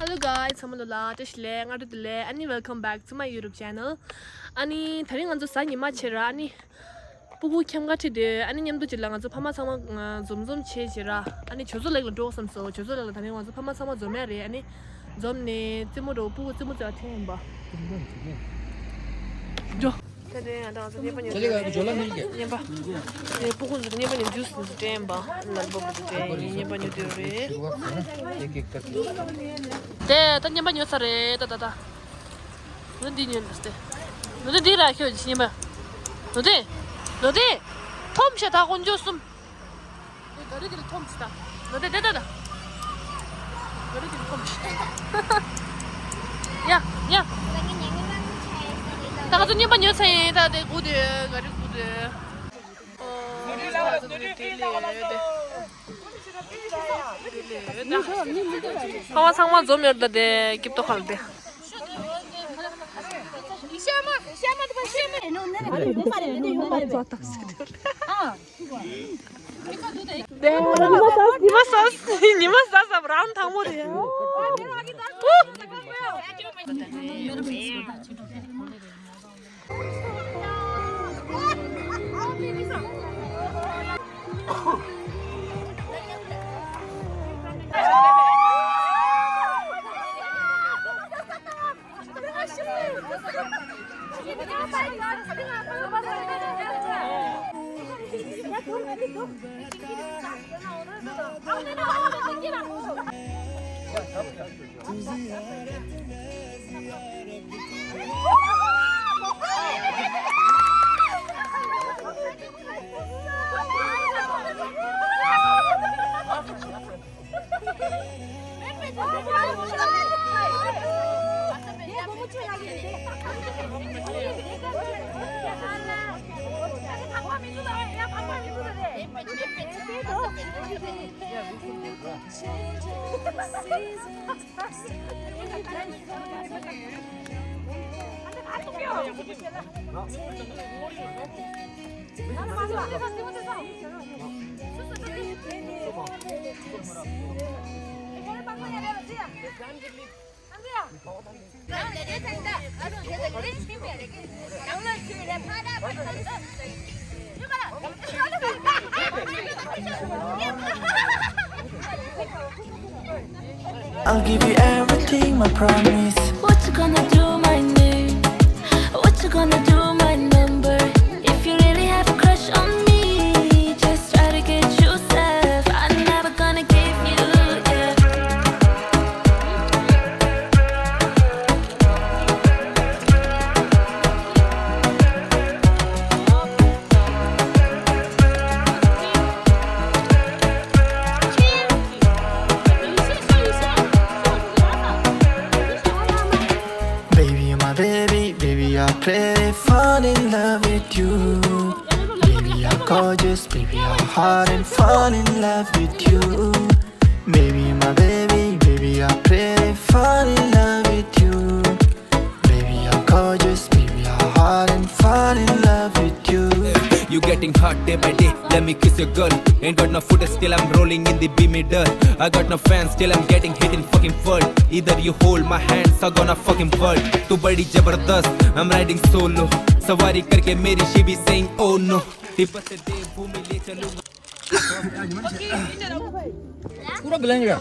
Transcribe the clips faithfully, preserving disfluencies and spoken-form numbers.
Hello guys, ཚང་མ་ལོ་ལ་བཀྲ་ཤིས་བདེ་ལེགས། སྔ་དྲོ་བདེ་ལེགས། ཨ་ནི་welcome back to my YouTube channel. ཨ་ནི་དེ་རིང་ང་ཚོ་གཟའ་ཉི་མ་བྱས་ར། ཨ་ནི་སྤུ་གུ་ཁྱིམ་ག་ཁྲིད་དེ། ཨ་ནི་མཉམ་དུ་ཅིག་ལ་ང་ཚོ་ཕ་མ་ཚང་མ་འཛོམས་འཛོམས་བྱས་བྱས་ར། ཨ་ནི་ཇོ་ཚོ་ལེགས་ལ་འགྲོ་བསམ་སོང་། ཇོ་ཚོ་ལེགས་ལ་དེ་རིང་ང་ཚོ་ཕ་མ་ཚང་མ་འཛོམས་ཡ་རེད། ཨ་ནི་འཛོམས་ནས་རྩེད་མོ་འགྲོ། སྤུ་གུ་རྩེད་མོ་རྩེ་བ་ཐེངས་ཡིན་པ། འགྲོ། ད་དེ་ང་དང་ང་ཚོ་རྔན་པ་ཉོ་དུས་རེད། རྔན་པ། དེ་སྤུ་གུ་ཚོ་རྔན་པ་ཉོ་དུས་སུ་སྤྲད་ཡིན་པ། ལ་ལ་པ་པ་ཚོ་སྤྲད་ཡིན། རྔན་པ་ཉོ་དུས་རེད། དེ་ད་རྔན་པ་ཉོ་ཚར་རེད། ད་ད་ད། ནོ་དེ་ཉོ་འདུག་སྟེ། ནོ་དེ་འདི་ར་ཁྱོད་ཀྱི་རྔན་པ། ནོ་དེ། ནོ་དེ། ཐོམ་ཤ་ད་དཀོན་མཆོག་གསུམ། དེ་ག་རེ་གི་ཐོམ་ཤ་ད། ནོ་དེ་དེ་ད་ད། ག་རེ་གི་ཐོམ་ཤ། ཡ་ཡ། ད་ང་ཚོ་རྔན་པ་ཉོ་ཚར་ཡིན། ད་དེ་སྒུག་དེ་ག་རེ་སྒུག་དེ། ཨོ། ང་ཚོ་དེ་ལས་ཡོད་དེ། ཕ་མ་ཚང་མ་འཛོམས་ཡོད་ད། དེ་སྐྱིད་ཏོ་ཁ་ལ་དེ། ཉི་མ་ཟ་ཉི་མ་ཟ་ས་རའུན་དང་པོ་རེད། I'll give you everything, my promise. What you gonna do, my name? What you gonna do, my number? If you really have a crush on me, just try to get yourself. I'm never gonna give you, yeah. Baby, you're my baby, baby, I pray fall in love with you. Baby, you're gorgeous, baby, I heart and fall in love with you. Baby, you're my baby, baby, I pray fall in love with you. Baby, you're gorgeous, baby, I heart and fall in love with you. You getting hot day by day. Let me kiss your girl. Ain't got no footage, still I'm rolling in the B middle. I got no fans, still I'm getting hit in fucking world. Either you hold my hands, I gonna fucking world. तू बड़ी जबरदस्त, I'm riding solo. सवारी करके मेरी, she be saying, "Oh no." Tibet से देवभूमि ले चलूंगा। पूरा ग्लैंग है।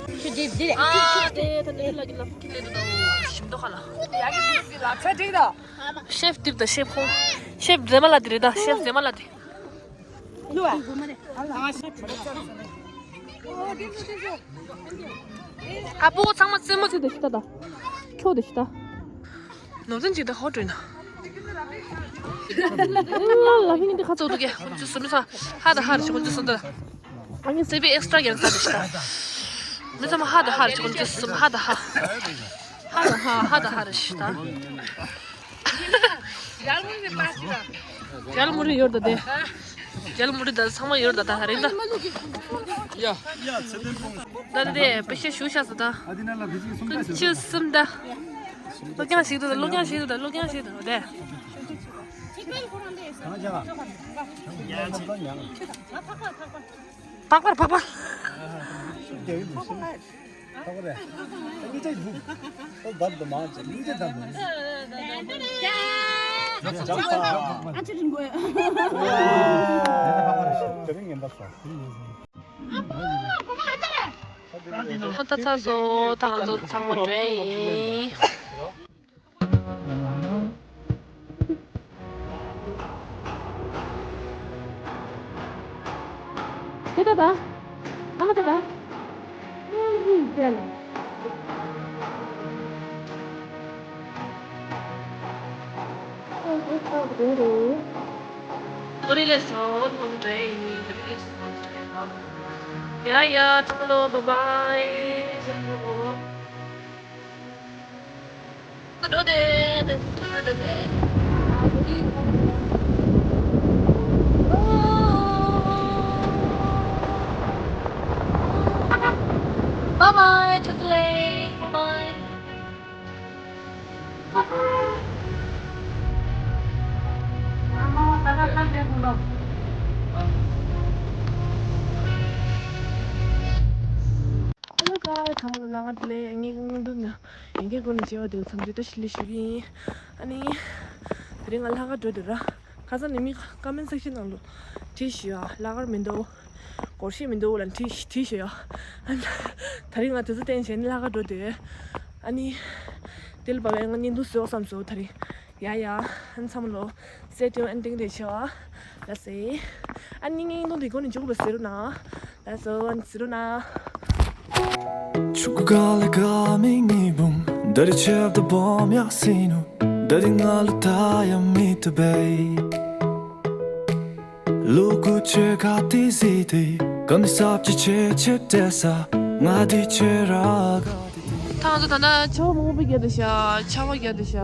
ཁྱོད་འདི་འདི་རེད། ཨ་དེ་ད་དེ་ལ་གི་ལ་ཕུག་གི་ལེ་དུ་ད། ཤིམ་ཏོ་ཁ་ལ། ཡ་གི་འདི་ལ་ཚ་འགྲིག་ད། ཤེབ་དིབ་ད་ཤེབ་ཁོང་། ཤེབ་རྫེ་མ་ལ་དེ་རེད་ད། ཤེབ་རྫེ་མ་ལ་དེ། ལུ་བ། ཨ་ཕོ་ཚང་མ་རྩེད་མོ་རྩེ་དེ་ཤི་ད་ད། ཁྱོ་དེ་ཤི་ད། ནོར་འཛིན་ཅིག་ད་ཧོ་དྲོས་ན། ལ་ལ་ཕིང་འདི་ཁ་ཚོགས་འདུག་གས། ཁོང་ཚོ་སུ་མི་ཚང་ཧ་ད་ཧ་རེ་ཤི་ཁོང་ཚོ་སུ་འདུག་ཨ་ནི་སེ་བི་ཨེག་སི་ཊྲ་རྒྱག་ས་དེ་ཤི་ད། མི་ཚང་མ་ཧ་ད་ཧ་རེ་ཤི་ཁོང་ཚོ་སུ་ཧ་ད་ཧ། ཧ་ད་ཧ་ཧ་ད་ཧ་རེ་ཤི་ད། རྒྱལ་མོ་རེ་ཡོད་ད་དེ། རྒྱལ་མོ་རེ་ད་ཚང་མ་ཡོད་ད་ད་རེད་ད། ཡ། ད་དེ་དེ་པེ་ཤ་ཞུ་ཤ་ས་ད། ཀུན་ཆུ་སུམ་ད། ལོ་རྐྱང་ཞིག་ཏུ་ད། ལོ་རྐྱང་ཞིག་ཏུ་ད། ལོ་རྐྱང་ཞིག་ཏུ་དེ། ཕག་པར་ཕག་པར། ད་ད་ཚ་བཟོ་ད་ང་ཚོ་ཚང་མ་འགྲོ་ཡ་ཡིན། དེ་ད་ད། ཨ་མ་དེ་ད། ཡ་ཡ། ཐུགས་ལོ། བཱའི་བཱའི། Bye bye, to the lake. Bye bye. Hello guys, ཚང་མ་ལ་ལྷག་དཀར་བདེ་ལེགས། ངའི་སྔོན་འགྲོ་ནི་ཡིན་གྱི་སྒོ་ནས་བྱས་པ་དེ་མཚམས་འཇོག་ད་ཞི་ལི་ཞུ་གི་ཡིན། ཨ་ནི། དེ་རིང་ང་ལྷག་དཀར་འགྲོ་འདོད་ར། ཁ་སང་ནས་མི་ཀོ་མེན་སེག་ཤན་ནང་ལ་བྲིས་ཞུ་ཡ། ལྷག་དཀར་མི་འདུག་སྒོར་གཞས་མི་འདུག་ལབ་བྲིས་བྲིས་ཞུ་ཡ། ཨ་ནི། དེ་རིང་ང་དེ་ཚོ་བསྟན་བྱས་ནས་ལྷག་དཀར་འགྲོ་འདོད། ཨ་ནི། དེ་ལ་བབས་པའི་ང་བརྙན་ཐུང་བཟོ་བསམ་སོང་དེ་རིང་། ཡ་ཡ། ཨ་ནི་ཚང་མ་ལོ། Stay tuned and ཏིང་ཏིང་བྱེད་ཨ། ལགས་སེ། ཨ་ནི་ངའི་བརྙན་ཐུང་འདི་གོ་ནས་མཇུག་པ་ཟེར་རོ་ན། ལགས་སོ། ཨ་ནི་ཟེར་རོ་ན། ད་ང་ཚོ་ད་ལྟ་ཆར་པ་མང་པོ་བརྒྱབ་འདུག་ཤག་ཆར་པ་བརྒྱབ་འདུག་ཤག་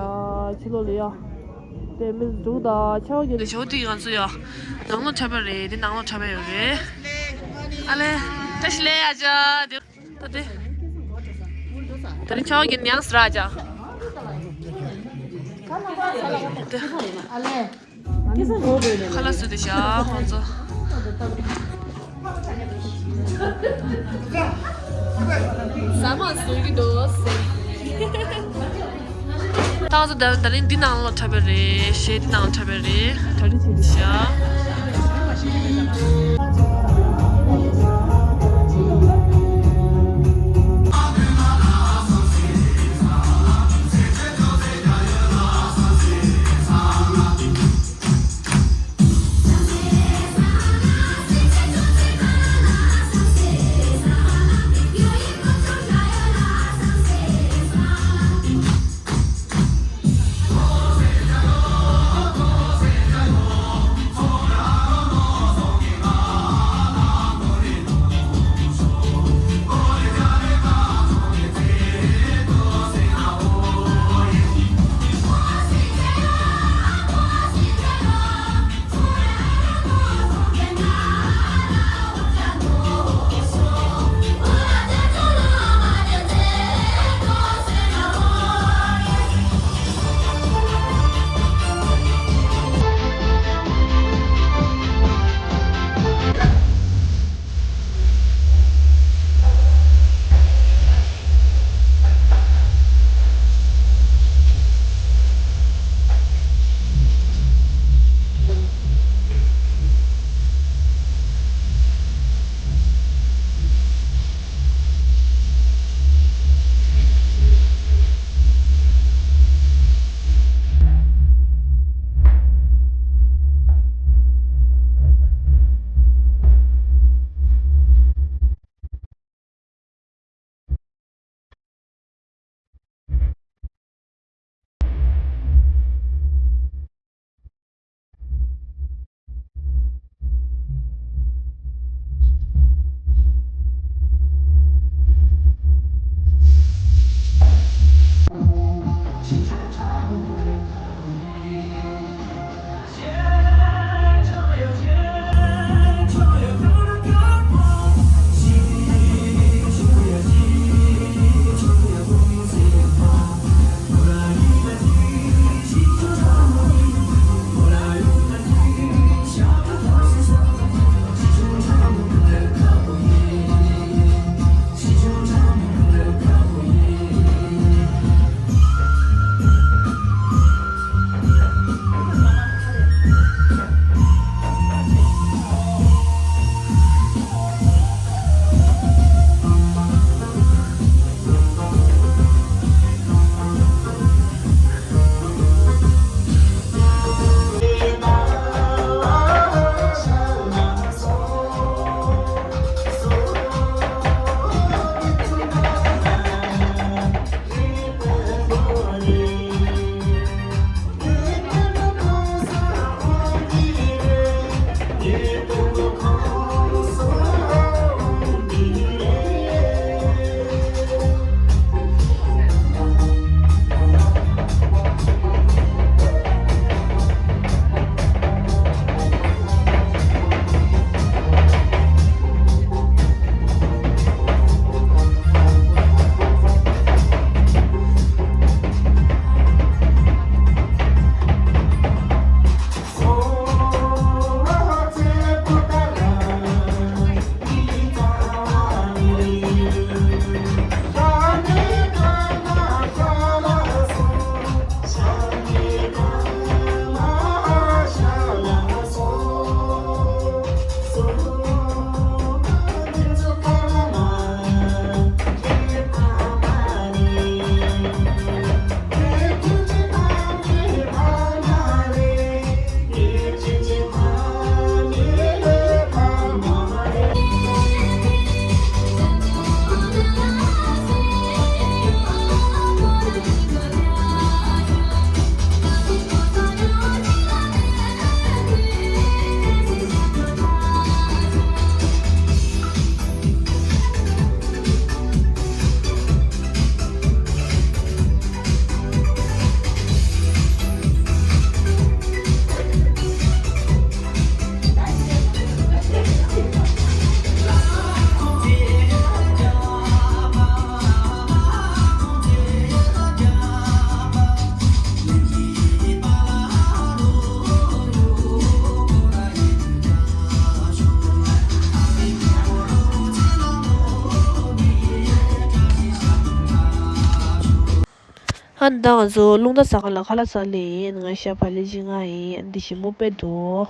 ཕྱི་ལོགས་ལ་ཡ། དེ་མི་འདུག་ད་ཆར་པ་བརྒྱབ་འདུག་ཤག་འོ་དེ་ང་ཚོ་ཡ། ནང་ལོགས་འཁྲབ་པ་རེད། དེ་ནང་ལོགས་འཁྲབ་པ་ཡོད་རེད། ཨ་ལེ། བཀྲ་ཤིས་བདེ་ལེགས་ཨ་ཅག་དེ་ད་དེ། ད་རིང་ཆར་པ་བརྒྱབ་ནས་ཡང་ཟེར་ཨ་ཅག་ཨ་ལེ། ཁ་ལག་བཟོས་ཏེ་བཞག་ཁོང་ཚོ། ཟ་མ་བཟོ་གི་འདུག་ཟེར། ད་ང་ཚོ་ད་ད་རིང་འདི་ནང་ལ་འཁྲབ་པ་རེད། གཞས་འདི་ནང་འཁྲབ་པ་རེད། གྲ་སྒྲིག་བྱས་ཏེ་བཞག་ཨ་ནི་ད་ང་ཚོ་རླུང་རྟ་ཟ་ག་ལ་ཁ་ལག་ཟ་ལེ་ཡིན། ང་ཤ་བག་ལེབ་ཅིག་མངགས་ཡིན། ཨ་ནི་འདི་ཞིམ་པོ་དཔེ་འདུག